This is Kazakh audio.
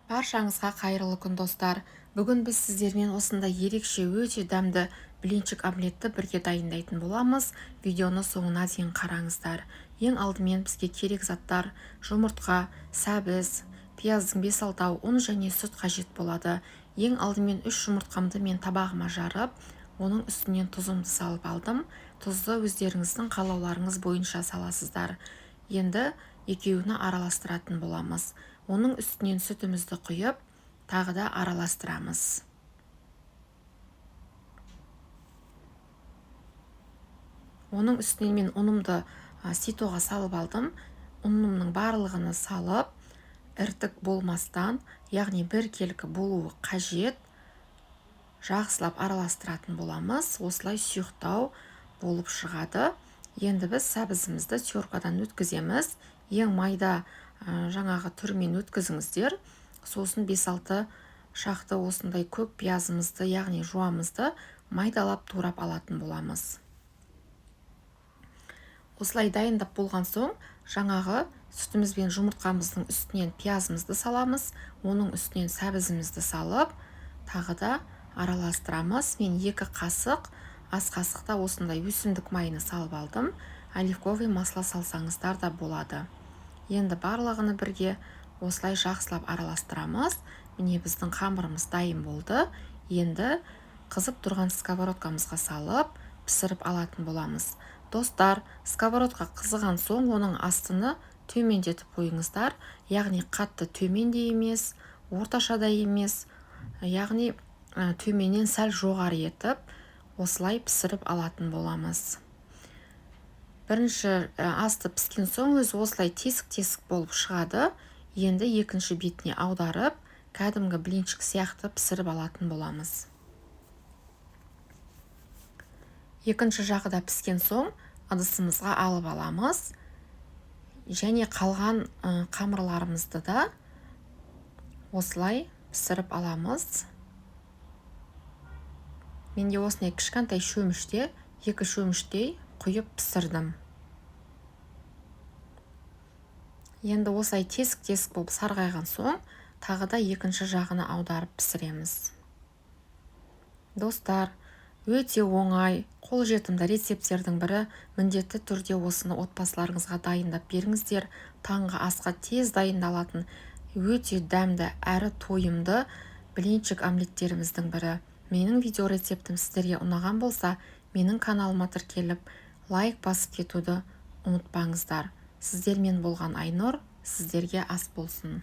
Баршаңызға қайырлы күн, достар! Бүгін біз сіздермен осындай ерекше, өте дәмді блинчик омлетті бірге дайындайтын боламыз. Видеоны соңына дейін қараңыздар. Ең алдымен бізге керек заттар: жұмыртқа, сәбіз, пияздың 5-6-ау, ұн және сүт қажет болады. Ең алдымен 3 жұмыртқамды мен табағыма жарып, оның үстінен тұзымды салып алдым. Тұзды өздеріңіздің қалауларыңыз бойынша саласыздар. Енді екеуini араластыратын боламыз. Оның үстінен сүтімізді құйып, тағы да араластырамыз. Оның үстінен мен ұнымды ситоға салып алдым. Ұнымның барлығını салып, іртік болмастан, яғни біркелкі болуы қажет. Жақсылап араластыратын боламыз. Осылай сұйықтау болып шығады. Енді біз сәбізімізді теркадан өткіземіз. Ең майда жаңағы түрмен өткізіңіздер. Сосын 5-6 шақты осындай көк пиязымызды, яғни жуамызды майдалап турап алатын боламыз. Осылай дайындап болған соң, жаңағы сүтіміз бен жұмыртқамыздың үстінен пиязымызды саламыз, оның үстінен сәбізімізді салып, тағы да араластырамыз. Мен 2 қасық, ас қасықта осындай өсімдік майын салып алдым. Оливковый масло салсаңыздар да болады. Енді барлығыны бірге осылай жақсылап араластырамыз. Міне, біздің қамырымыз дайын болды. Енді қызып тұрған сковородкамызға салып, пісіріп алатын боламыз. Достар, сковородка қызыған соң оның астыны төмендетіп қойыңыздар. Яғни қатты төмен де емес, орташа да емес, яғни төменнен сәл жоғары етіп, осылай пісіріп алатын боламыз. Бірінші асты піскен соң өзі осылай тесік-тесік болып шығады. Енді екінші бетіне аударып, кәдімгі блинчик сияқты пісіріп алатын боламыз. Екінші жағы да піскен соң ыдысымызға алып аламыз. Және қалған қамырларымызды да осылай пісіріп аламыз. Менде осындай кішкентай шөміште, 2 шөміштей құйып пісірдім. Енді осылай тесік-тесік болып сарғайған соң, тағы да екінші жағына аударып пісіреміз. Достар, өте оңай, қолжетімді рецепттердің бірі. Міндетті түрде осыны отбасыларыңызға дайындап беріңіздер. Таңғы асқа тез дайындалатын, өте дәмді әрі тойымды блинчик омлеттеріміздің бірі. Менің видео рецептім сіздерге ұнаған болса, менің каналыма тіркеліп, лайк басып кетуді ұмытпаңыздар. Сіздермен болған Айнұр, сіздерге ас болсын.